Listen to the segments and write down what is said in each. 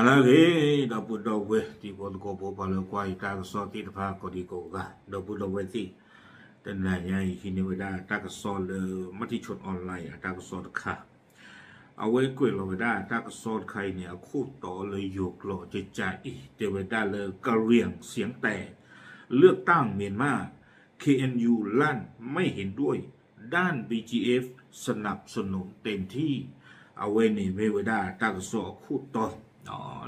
ဟါလၢအဂ့ၤ ဒီပုၢ်ဒီဝဲၢ်တံၤဖိသကိးဖိ ပှၤလၢကွၢ်ယတၢ်ကစီၣ်သ့ၣ်တဖၣ်ကိးဒံကိးဂၤ ဒီပုၢ်ဒီဝဲၢ်သ့ၣ်, တနၤညါအံၤ ဟံးန့ၢ်ဝဲဒၣ်တၢ်ကစီၣ်လၢ မတံၣ်ဆိၣ် online အတၢ်ကစီၣ်တခါ, အဝဲကွဲးလီၤဝဲဒၣ်တၢ်ကစီၣ်တခါအံၤန့ၣ် အခိၣ်တီလၢယိၤကျိာ်ကကးအံၤ တဲဝဲဒၣ်လၢ ကရံၣ်စံၣ်တဲၣ်လၢတၢ်မ့ၢ်မး KNU ลั่นไม่เห็นด้วย ด้าน BGF สนับสนุนเต็มที่ အဝဲန့ၣ်မ့ၢ်ဝဲဒၣ်တၢ်ကစီၣ်အခိၣ်တီ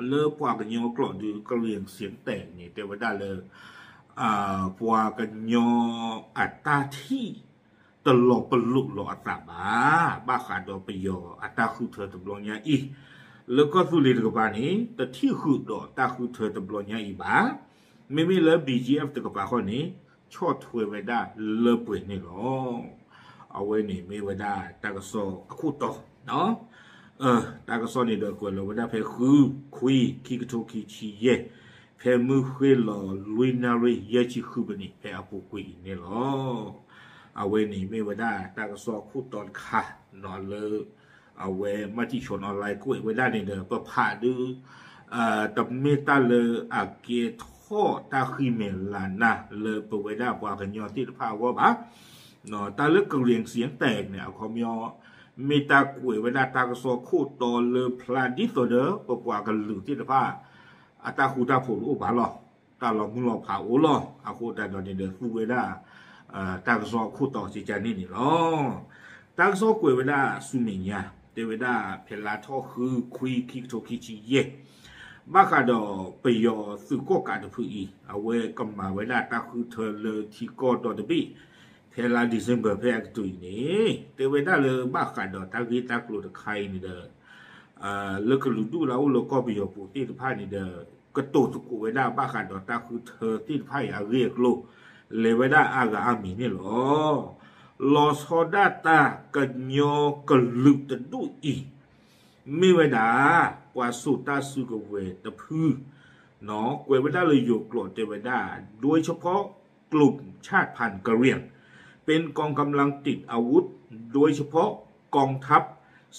လၢပှၤကညီကျိာ်ဒီး ကရံၣ်စံၣ်တဲၣ်န့ၣ် တဲဝဲဒၣ်လၢ ပှၤကညီအတၢ်ထံၣ် တလီၤပလိာ်လီၤအသးဘၣ်, ဘၣ်ဃးဒီးပယီၤအတၢ်ဃုထၢတဘျီညါအံၤ, လၢကီၢ်သူလ့ၤတကပၤန့ၣ် တထံၣ်ဃုာ်ဒီးတၢ်ဃုထၢတဘျီညါအံၤဘၣ်. မ့မ့ၢ်လၢ BGF တကပၤဃီန့ၣ် ဆီၣ်ထွဲဝဲဒၣ်လၢပှဲၤန့ၣ်လီၤ. အဝဲန့ၣ်မ့ၢ်ဝဲဒၣ်တၢ်ကစီၣ်အခိၣ်တီ တၢ်ကစီၣ်န့ၣ်ဒီးကွဲးလီၤဝဲဒၣ်ဖဲဃု ခွံ ခံကထိခံဆံယဲၢ်, ဖဲမုၢ်ဃ့ၢ်လီၤလွံၢ်နၣ်ရံၣ်ယဲၢ်ဆံဃုပနံး ဖဲအပူၤကွံာ်အံၤန့ၣ်လီၤ. အဝဲန့ၣ်မ့ၢ်ဝဲဒၣ်တၢ်ကစီၣ်အခိၣ်တီတခါ လၢ အဝဲ မတံၣ်ဆိၣ် online ကွဲးဝဲဒၣ်န့ၣ်ဒီး ပဖးဒုး တမ့ၢ်တၢ်လၢအကဲထီၣ်တၢ်ဃံမဲာ်လၤနၢ်လၢပဝဲဒၣ်ပှၤကညီသ့ၣ်တဖၣ်အဂီၢ်ဘၣ်. တၢ်လၢကရံၣ်စံၣ်တဲၣ်န့ၣ် အခီပညီ မ့ၢ်တၢ်ကွဲးဝဲဒၣ်တၢ်ကစီၣ်ခိၣ်တီလၢဖျါဒ်သိးဒီး ပပှၤကလုာ်သ့ၣ်တဖၣ် အတၢ်ဃူတၢ်ဖိးတအိၣ်ဘၣ်လီၤ. တၢ်လီၤမုၢ်လီၤဖးအိၣ်လီၤ. အဃိသတးဒီးန့ၣ်ဒီးသူဝဲဒၣ် တၢ်ကစီၣ်အခိၣ်တီကကးန့ၣ်န့ၣ်လီၤ. တၢ်ကစီၣ်ကွဲးဝဲဒၣ်ဆူမဲာ်ညါ တဲဝဲဒၣ်ဖဲလါထီၣ်ဃု ခွံ ခံကထိခံဆံယဲၢ် ဘၣ်ဃးဒီးပယီၤသုးကီၣ်ကးတဖုအံၤ အဝဲကမၤဝဲဒၣ်တၢ်ဃုထၢလၢထံကီၢ်ဒီတဘ့ၣ် ဖဲလါ December ဖဲအကတီၢ်အံၤန့ၣ် တဲဝဲဒၣ်လၢဘၣ်ဃးဒီးတၢ်ဂ့ၢ်တၢ်ကျိၤတခါအံၤန့ၣ်ဒီး လၢကလုာ်ဒူၣ်လၢအအိၣ်လၢကီၢ်ပယီၤပူၤသ့ၣ်တဖၣ်န့ၣ်ဒီး ကတိၤသကိးဝဲဒၣ်ဘၣ်ဃးဒီးတၢ်ဃုထၢသ့ၣ်တဖၣ်အံၤအဂ့ၢ်အကျိၤ လဲၤဝဲဒၣ်အါဂၤအါမံၤန့ၣ်လီၤ. လီၤဆီဒၣ်တၢ်ကညီကလုာ်တဒူၣ်အံၤ မ့ၢ်ဝဲဒၣ် ပှၤစိာ်တၢ်စုကဝဲၤတဖု ကွဲးဝဲဒၣ်လၢယိၤကျိာ်တဲဝဲဒၣ် โดยเฉพาะกลุ่มชาติพันธุ์กะเหรี่ยง เป็นกองกำลังติดอาวุธ โดยเฉพาะกองทัพ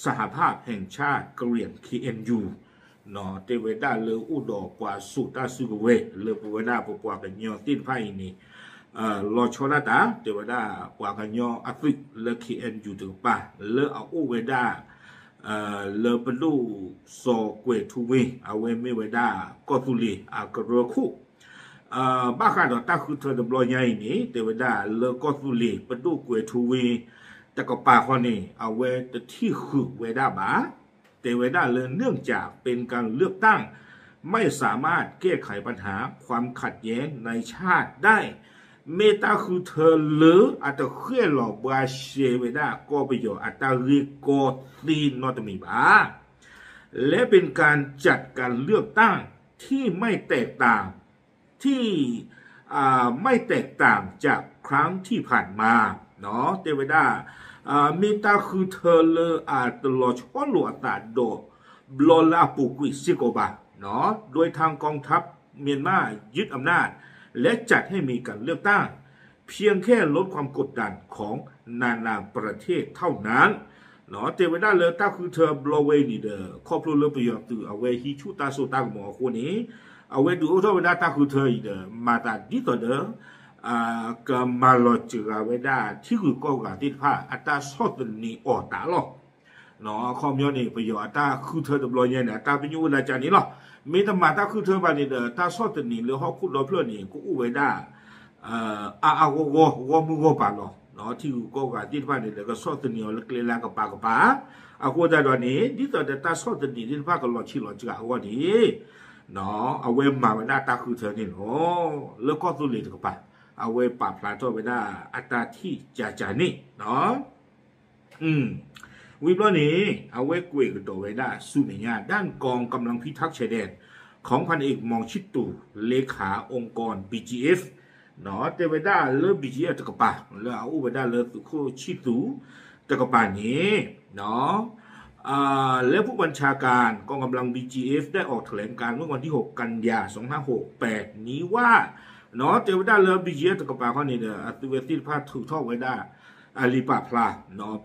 สหภาพแห่งชาติกะเหรี่ยง เคเอ็นยู တဲဝဲဒၣ်လၢအိၣ်ဒီးပှၤစိာ်တၢ်စုကဝဲၤ လၢပဝဲဒၣ်ပပှၤကညီသ့ၣ်တဖၣ်အံၤန့ၣ် လီၤဆီဒၣ်တၢ် တဲဝဲဒၣ်ပှၤကညီအသုးလၢ KNU တကပၤ လၢအအိၣ်ဝဲဒၣ် လၢပဒိၣ်စီၤကွဲၤထူဝ့ အဝဲမ့ၢ်ဝဲဒၣ်ကီၢ်သူလ့ၤအကရၢခိၣ် ဘၣ်ဃးဒီးတၢ်ဃုထၢတဘျီညါအံၤန့ၣ် တဲဝဲဒၣ်လၢကီၢ်သူလ့ၤပဒိၣ်ကွဲၤထူဝ့ တကပၤဃီန့ၣ် အဝဲတထံၣ်ဃုာ်ဝဲဒၣ်ဘၣ်. တဲဝဲဒၣ်လၢ เนื่องจากเป็นการเลือกตั้ง ไม่สามารถแก้ไขปัญหาความขัดแย้งในชาติได้ မ့ၢ်တၢ်ဃုထၢလၢအတဃဲၣ်လီၤဘှါရှဲဝဲဒၣ် ကီၢ်ပယီၤအတၢ်ဂ့ၢ်ကီသ့နီတမံၤဘၣ် และเป็นการจัดการเลือกตั้งที่ไม่แตกต่าง ที่ อ่า ไม่แตกต่างจากครั้งที่ผ่านมา တဲဝဲဒၣ် မ့ၢ်တၢ်ဃုထၢလၢအတလီၤဆီလိာ်အသးဒီး ဘျီလၢအပူၤကွံာ်စ့ၢ်ကီးဘၣ် โดยทางกองทัพเมียนมายึดอำนาจ และจัดให้มีการเลือกตั้ง เพียงแค่ลดความกดดันของนานาประเทศเท่านั้น တဲဝဲဒၣ်လၢတၢ်ဃုထၢဘျီဝဲအံၤန့ၣ်ဒီး ခီဖျိလၢပယီၤသုးအဝဲဟံးဆူၣ်တၢ်စိတၢ်ကမီၤအဃိန့ၣ် အဝဲဒုးအိၣ်ထီၣ်ဝဲဒၣ်တၢ်ဃုထၢအံၤဒီး မၤသးဒ်သိးဒီး ကမၤလီၤစှၤဝဲဒၣ်ထံဂုၤကီၢ်ဂၤသ့ၣ်တဖၣ် အတၢ်ဆီၣ်သနံးအီၤတၢ်လီၢ် အခီပညီန့ၣ် ပယီၤအတၢ်ဃုထၢတဘျီညါန့ၣ် အတၢ်ပညိၣ်အိၣ်လၢကန့ၣ်လီၤ. မ့ၢ်တမၤတၢ်ဃုထၢဘၣ်န့ၣ်ဒီး တၢ်ဆီၣ်သနံးလၢဟီၣ်ခိၣ်ဒီဖျၢၣ်န့ၣ် ကအိၣ်ဝဲဒၣ် အါအါဂီၢ်ဂီၢ် ဂီၢ်မုၢ်ဂီၢ်ပၤလီၤ. ထံဂုၤကီၢ်ဂၤသ့ၣ်တဖၣ်န့ၣ်ဒီး ကဆီၣ်သနံးအီၤလၢကျဲလၢကပၤကပၤ အဃိသတးဒီးန့ၣ် ဒ်သိးဒီးတၢ်ဆီၣ်သနံးသ့ၣ်တဖၣ်ကလီၤဆံးလီၤစှၤအဂီၢ်န့ၣ် အဝဲမၤဝဲဒၣ်တၢ်ဃုထၢန့ၣ်လီၤ. လၢကီၢ်သူလ့ၤတကပၤ အဝဲပာ်ဖျါထီၣ်ဝဲဒၣ်အတၢ်ထံၣ်ကကးန့ၣ် ဝံၤဘျီန့ၣ် အဝဲကွဲးကဒီးဝဲဒၣ်ဆူမဲာ်ညါ ด้านกองกำลังพิทักษ์ชายแดน ของพันเอก มองชิตตู่ เลขาองค์กร บีจีเอฟ တဲဝဲဒၣ်လၢ บีจีเอฟ တကပၤ လၢအအိၣ်ဝဲဒၣ်လၢသုးခိၣ်ဆံၣ်သူးတကပၤန့ၣ် และผู้บัญชาการกองกำลัง บีจีเอฟ ได้ออกแถลงการณ์เมื่อวันที่ หก กันยา สองห้าหกแปด นี้ว่า တဲဝဲဒၣ်လၢ บีจีเอฟ တကပၤခီန့ၣ်ဒီး အသုဝဲသ့ၣ်တဖၣ်ထုးထီၣ်ဝဲဒၣ် အလံာ်ပာ်ဖျါ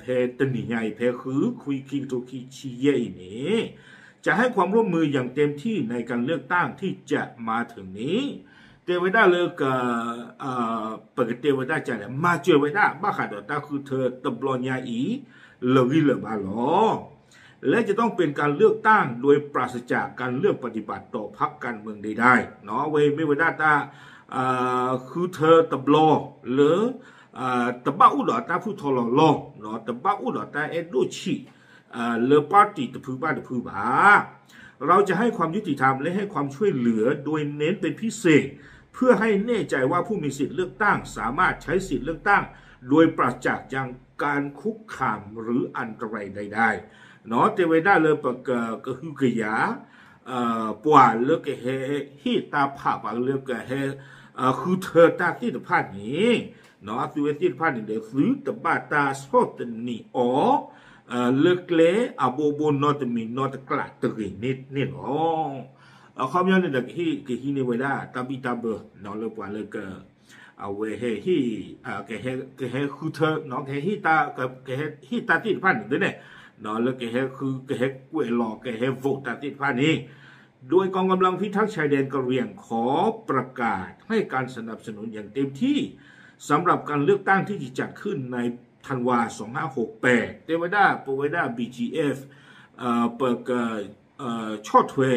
ဖဲတနံၤညါအံၤ ဖဲဃု ခွံ ခံကထိခံဆံယဲၢ်အံၤန့ၣ် จะให้ความร่วมมืออย่างเต็มที่ในการเลือกตั้งที่จะมาถึงนี้ တဲဝဲဒၣ်လၢ ပကတဲဝဲဒၣ်ကလဲၣ် မၤစၢၤဝဲဒၣ် ဘၣ်ဃးဒီးတၢ်ဃုထၢတဘျီညါအံၤ လၢာ်ဂံၢ်လၢာ်ဘါလီၤ. และจะต้องเป็นการเลือกตั้งโดยปราศจากการเลือกปฏิบัติต่อพรรคการเมืองใดๆ အဝဲမ့ၢ်ဝဲဒၣ်တၢ် ဃုထၢတဘျီလၢ တဘၣ်အိၣ်ဒီးတၢ်ဖုၣ်ထီလီၤလီၢ်, တဘၣ်အိၣ်ဒီးတၢ်အဲၣ်ဒိၣ်ဆံး လၢပၣ်တံၣ်တဖုဘၣ်တဖုဘၣ်. เราจะให้ความยุติธรรมและให้ความช่วยเหลือโดยเน้นเป็นพิเศษ เพื่อให้แน่ใจว่าผู้มีสิทธิ์เลือกตั้งสามารถใช้สิทธิ์เลือกตั้งโดยปราศจากการคุกคามหรืออันตรายใดๆ တဲဝဲဒၣ်လၢပကဟုကယာ် ပှၤလၢကဟဲဟ့ၣ်တၢ်ဖး ပှၤလၢကဟဲ ဃုထၢတၢ်သ့ၣ်တဖၣ်န့ၣ် အသုဝဲသ့ၣ်တဖၣ်န့ၣ်ဒီး သုတဘၣ်တၢ်ဆီၣ်သနံးအီၤ လၢကျဲအဘိဘိနီတမံၤနီတကျးတဂ့ၤန့ၣ်န့ၣ်လီၤ. အခီပညီန့ၣ်ဒီး ကဟ့ၣ်ကဟံးန့ၢ်ဝဲဒၣ်တၢ်ဘံၣ်တၢ်ဘၢ လၢပှၤလၢက အဝဲဟဲဟ့ၣ် ကဟဲဃုထၢ ကဟဲဟ့ၣ်တၢ်သ့ၣ်တဖၣ်န့ၣ်န့ၣ် လၢကဟဲဃု ကဟဲကွဲးလီၤ ကဟဲ vote တၢ်သ့ၣ်တဖၣ်န့ၣ် โดยกองกำลังพิทักษ์ชายแดนกะเหรี่ยงขอประกาศให้การสนับสนุนอย่างเต็มที่สำหรับการเลือกตั้งที่จะจัดขึ้นในธันวาสองห้าหกแปด တဲဝဲဒၣ် ပဝဲဒၣ် BGF ပက ဆီၣ်ထွဲ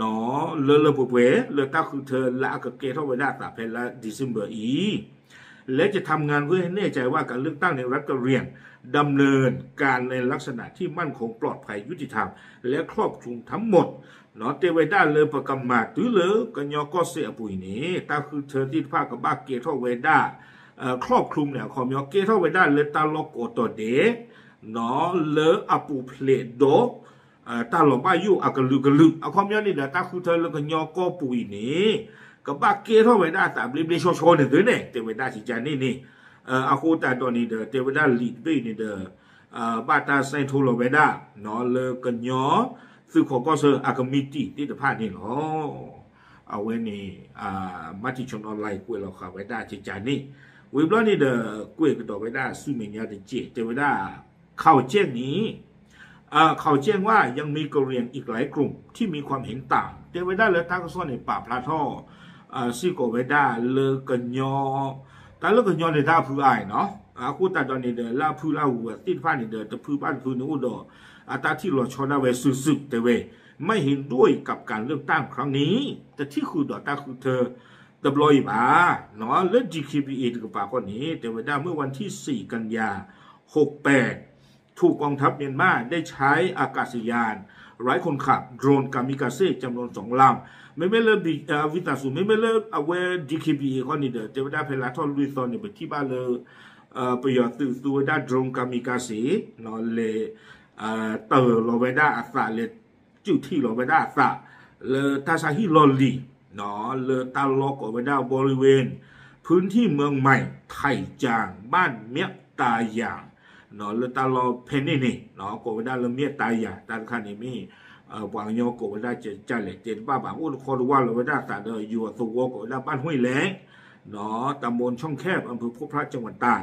လၢလၢပှဲၤပှဲၤ လၢတၢ်ဃုထၢလၢအကကဲထီၣ်ဝဲဒၣ်အသးဖဲလါ December အံၤ และจะทำงานเพื่อให้แน่ใจว่าการเลือกตั้งในรัฐกะเหรี่ยงดำเนินการในลักษณะที่มั่นคงปลอดภัยยุติธรรมและครอบคลุมทั้งหมด တဲဝဲဒၣ်လၢပကမၤတုၤလၢကညီကီၢ်စဲၣ်အပူၤအံၤန့ၣ် တၢ်ဃုထၢသ့ၣ်တဖၣ်ကဘၣ်ကဲထီၣ်ဝဲဒၣ် ခီၣ်ဖျိန့ၣ် အခီပညီကဲထီၣ်ဝဲဒၣ်လၢတၢ်လီၢ်ကိးတီၤဒဲး လၢအပူၤဖျဲးဒီး တၢ်လီၤဘၣ်ယိၣ်အကလုာ်ကလုာ် အခီပညီန့ၣ်ဒီး တၢ်ဃုထၢလၢကညီကီၢ်ပူၤအံၤန့ၣ် ကဘၣ်ကဲထီၣ်ဝဲဒၣ်အသးဘျ့ဘျ့ဆှီဆှီန့ၣ်သုန့ၣ် တဲဝဲဒၣ်စံကန့ၣ်န့ၣ် အဃိသတးဒီးန့ၣ်ဒီး တဲဝဲဒၣ်လံာ်တဘ့ၣ်အံၤန့ၣ်ဒီး ဘၣ်တၢ်စဲးထိလီၤဝဲဒၣ် လၢကညီသုးခိးကီၢ်ဆၢအကမံးတံာ်သ့ၣ်တဖၣ်န့ၣ်လီၤ. အဝဲန့ၣ် မၤတံၣ်ဆီနီၤလါကွဲးလီၤဃာ်ဝဲဒၣ်စံကန့ၣ် ဝံၤဘျီန့ၣ်ဒီး ကွဲးကဒီးဝဲဒၣ်ဆူမဲာ်ညါတက့ၢ် တဲဝဲဒၣ် ข่าวแจ้งนี้ ข่าวแจ้งว่ายังมีกะเหรี่ยงอีกหลายกลุ่มที่มีความเห็นต่าง တဲဝဲဒၣ်လၢတၢ်ကစီၣ်န့ၣ် ပာ်ဖျါထီၣ် စ့ၢ်ကီးဝဲဒၣ်လၢကညီ တၢ်လၢကညီန့ၣ်တၢ်ဖုအါအံၤနီၤ အဃိသတးဒီးန့ၣ်ဒီး လၢအဖုလၢအဂုၤအသ့ၣ်တဖၣ်န့ၣ်ဒီး တဖုဘၣ်တဖုန့ၣ်အိၣ်ဒီး အတၢ်ထံၣ်လီၤဆီဒၣ်ဝဲစုာ်စုာ်တဲဝဲ ไม่เห็นด้วยกับการเลือกตั้งครั้งนี้ တထံၣ်ဃုာ်ဒီးတၢ်ဃုထၢတဘျီအံၤဘၣ် လၢ ดีเคพีเอ တကပၤဃီန့ၣ် တဲဝဲဒၣ် เมื่อวันที่สี่กันยาหกแปด ถูกกองทัพเมียนมาได้ใช้อากาศยานไร้คนขับ โดรนกามิกาเซ่ จำนวนสองลำ မ့မ့ၢ်လၢ ဝံသးစူၤ မ့မ့ၢ်လၢအဝဲ ดีเคพีเอ ဃီန့ၣ်ဒီး တဲဝဲဒၣ်ဖဲလါထီၣ်လွံၢ်သီန့ၣ် ပထံၣ်ဘၣ်လၢ ပယီၤသုးသူဝဲဒၣ် โดรนกามิกาเซ่ လဲၤ တၢၢ်လီၤဝဲဒၣ်အသး လဲၤ ကၠုၢ်ထံၣ်လီၤဝဲဒၣ်အသး လၢတၢ်ဆါဟံၣ်လီၢ်လံၤ လၢတၢ်လီၢ်ကိးဝဲဒၣ် บริเวณพื้นที่เมืองใหม่ไถจาง บ้านเมียตายาง လၢတၢ်လီၢ်ဖဲန့ၣ်န့ၣ် ကိးဝဲဒၣ်လၢ เมียตายาง တၢ်တခါန့ၣ်မ့ၢ် ပှၤကညီကိးဝဲဒၣ်ကလဲၣ် တဲတဘၣ်ဘၣ် အိၣ်တခီတဝၢ်လီၤဝဲဒၣ်အသးဒီး ယိၤအသဝီကိးဝဲဒၣ် บ้านห้วยแล้ง ตำบลช่องแคบ อำเภอพบพระ จังหวัดตาก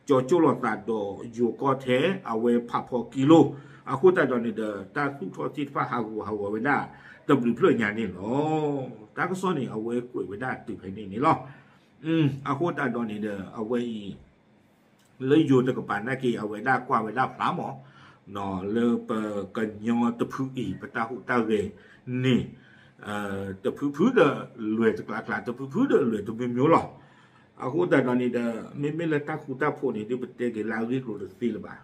ကၠီကၠိၣ်လီၤသးဒီးယိၤကီၢ်ထဲ အဝဲဖးဖီကံလိ အဃိသတးဒီးန့ၣ်ဒီး တၢ်သူၣ်ထီၣ်သ့ၣ်တဖၣ်ဟးဂူာ်ဟးဂီၤဝဲဒၣ် တဘျုးဖျၢၣ်ညါန့ၣ်လီၤ. တၢ်ကစီၣ်န့ၣ် အဝဲကွဲးဝဲဒၣ်တုၤဖဲန့ၣ်န့ၣ်လီၤ. အဃိသတးဒီးန့ၣ်ဒီး အဝဲအံၤ လၢယိၤတကပၤနာ်က့ အဝဲဒၣ်ကွၢ်ဝဲဒၣ်ဖျါမး လၢပကညီတဖုအံၤ ပတၢ်ဟူးတၢ်ဂဲၤန့ၣ် တဖုဖုဒီးလွဲၢ်တကျါကျါ တဖုဖုဒီးလွဲၢ်တမံၤမံၤလီၤ. အဃိသတးဒီးန့ၣ်ဒီး မ့မ့ၢ်လၢတၢ်ဃူတၢ်ဖိးန့ၣ် ဒုးပတဲက့ၤလၢအဂ့ၢ်ကျိၤတသ့လၢၤဘၣ်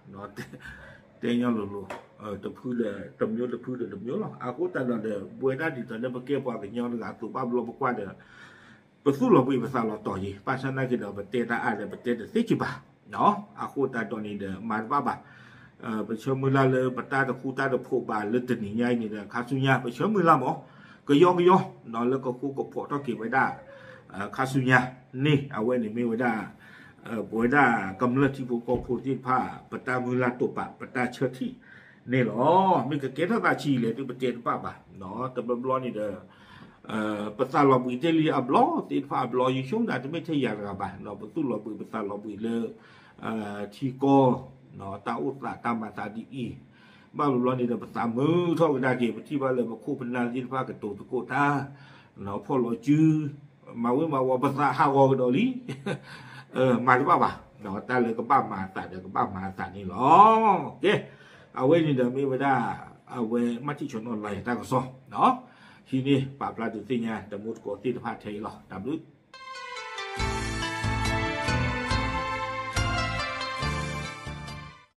တဲညီလိၤလိၤ တဖုဒီးတမျိုး တဖုဒီးတမျိုးလီၤ. အဃိသတးဒီးဒီး ပဝဲဒၣ်ဒ်သိးလၢပကဲပှၤကညီတဂၤအသိးဘၣ်ဘျီပကွၢ်ဒီး ပသူၣ်လီၤဘှံးပသးလီၤတီၤယံၤ ဘၣ်ဆၣ်နာ်က့ဒီး ပတဲတၢ်အါဒီး ပတဲတသ့ကံဘၣ်. အဃိသတးဒီးန့ၣ်ဒီး မၤတဘၣ်ဘၣ်. ပဆၢမုၢ်လၢ်လၢပတၢ်တဃူတၢ်တဖိးဘၣ်လၢတနံၤညါအံၤန့ၣ်ဒီး ခါဆူညါ ပဆၢမုၢ်လၢ်မး ကယီကယီ လၢကဃူကဖိးထီၣ်က့ၤဝဲဒၣ် ခါဆူညါန့ၣ် အဝဲန့ၣ်မ့ၢ်ဝဲဒၣ် ပဝဲဒၣ်ကမျၢၢ်ထံဖိကီၢ်ဖိသ့ၣ်တဖၣ် ပတၢ်မုၢ်လၢ်တိာ်ပာ် ပတၢ်ဆၢထံၣ်န့ၣ်လီၤ. မ့ၢ်ကကဲထီၣ်သးဆံးလဲၣ် ဒုးပတဲတဘၣ်ဘၣ်. တဘျီဘျီန့ၣ်ဒီး ပသးလီၤဘှံးတ့ၢ်လံအဘျီသ့ၣ်တဖၣ်အဘျီ ယဆိကမိၣ်တမ့ၢ်ထဲယၤတဂၤဘၣ်. ပသူၣ်လီၤဘှံးပသးလီၤဘှံးလၢ ထံကီၢ် တၢ်အိၣ်သးတၢ်မၤသးဒ်အံၤ ဘၣ်ဘျီဘျီန့ၣ်ဒီး ပသးမုာ်ထီၣ်ကဒါက့ၤ ပထံၣ်ဘၣ်လၢပခိၣ်ပနၢ်သ့ၣ်တဖၣ်ကတိၤသကိးတၢ်, ဖီၣ်လီၤစု, မၤဝံၤမၤဝီၤ ပသးဟးဂီၤကဒီးလံ, မၤတဘၣ်ဘၣ်, တၢ်လၢကဘၣ်မၤအသးဒီးကဘၣ်မၤအသးန့ၣ်လီၤ. ကဲ, အဝဲန့ၣ်ဒီးမ့ၢ်ဝဲဒၣ် အဝဲမၤထံၣ်ဆီနီၣ်လါယၤတၢ်ကစီၣ်, ဟံးန့ၢ်ပာ်ဖျါဒုးသ့ၣ်ညါတမူတကိးသ့ၣ်တဖၣ်ထဲအံၤလီၤ. တၢ်ဘျုး